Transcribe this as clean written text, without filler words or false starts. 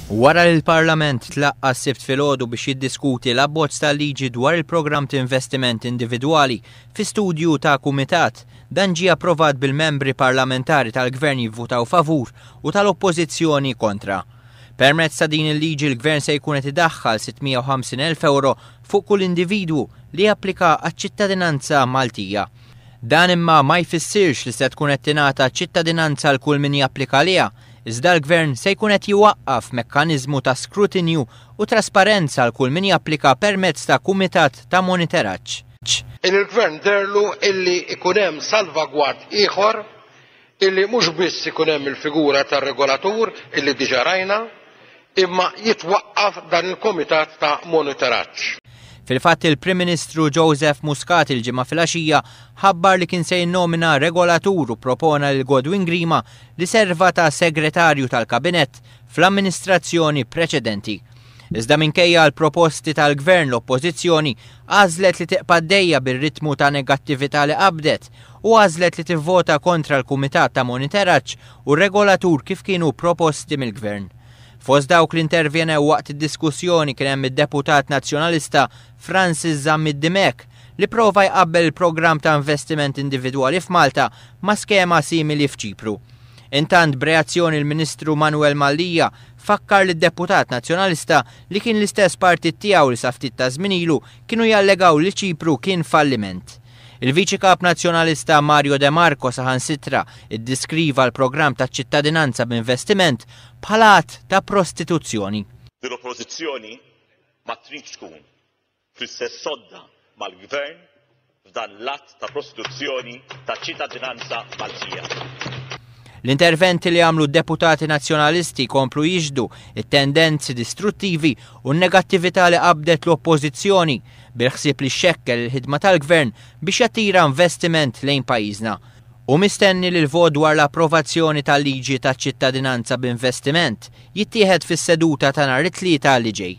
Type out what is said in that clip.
Wara li l-Parlament tlaqqa' s-Sibt filgħodu biex jiddiskuti l-abbozz ta' liġi dwar il-programm t'investiment individwali fi studju ta' kumitat, dan ġie approvat bil-membri parlamentari tal-Gvern jivvutaw favur u tal-Oppożizzjoni kontra. Permezz ta' din il-liġi l-Gvern se jkun qed idaħħal 650,000 ewro fuq kull individwu li japplika għaċ-ċittadinanza Maltija. Dan imma ma jfissirx li se tkun qed tingħata ċittadinanza għal kull min japplika għaliha, iżda l-Gvern se jkun qed jwaqqaf mekkaniżmu ta' skrutinju u trasparenza għal kull min japplika permezz ta' kumitat ta' moniteraġġ. Il-Gvern deherlu illi jkun hemm salvagward ieħor illi mhux biss ikun hemm il-figura tar-regolatur illi diġà rajna, imma jitwaqqaf dan il-kumitat ta' monitoraġġ. Fil-fatt il-Prim Ministru Joseph Muscat il-Ġimgħa filgħaxija ħabbar li kien se jinnomina regolatur u ppropona lil Godwin Grima li serva ta' segretarju tal-Kabinett fl-amministrazzjoni preċedenti. Iżda minkejja l-proposti tal-Gvern l-Oppożizzjoni għażlet li tibqa' għaddejja bir-ritmu ta' negattività li qabdet u għażlet li tivvota kontra l-Kumitat ta' Moniteraġġ u r-Regolatur kif kienu proposti mill-Gvern. Fost dawk li intervjenew waqt id-diskussjoni kien hemm id-Deputat Nazzjonalista Francis Zammit Dimech li prova jqabbel il-programm ta' investiment individwali f'Malta ma' skema simili f'Ċipru. Intant b'reazzjoni l-Ministru Manuel Mallia fakkar lid-Deputat Nazzjonalista li kien l-istess partit tiegħu li sa ftit ta' żmien ilu kienu jallegaw li Ċipru kien falliment. Il-Viċi Kap Nazzjonalista Mario De Marco saħansitra ddiskriva l-programm taċ-ċittadinanza b'investiment bħala att ta' prostituzzjoni. Din l-Oppożizzjoni ma tridx tkun fl-istess sodda mal-Gvern f'dan l-att ta' prostituzzjoni taċ-ċittadinanza Maltija. L-interventi li għamlu d-deputati Nazzjonalisti jkomplu jixhdu t-tendenzi distruttivi u n-negattività li qabdet l-Oppożizzjoni bil-ħsieb li xxekkel il-ħidma tal-Gvern biex jattira investiment lejn pajjiżna. Hu mistenni li l-vot dwar l-approvazzjoni tal-liġi taċ-ċittadinanza b'investiment jittieħed fis-seduta ta' nhar it-Tlieta li ġej.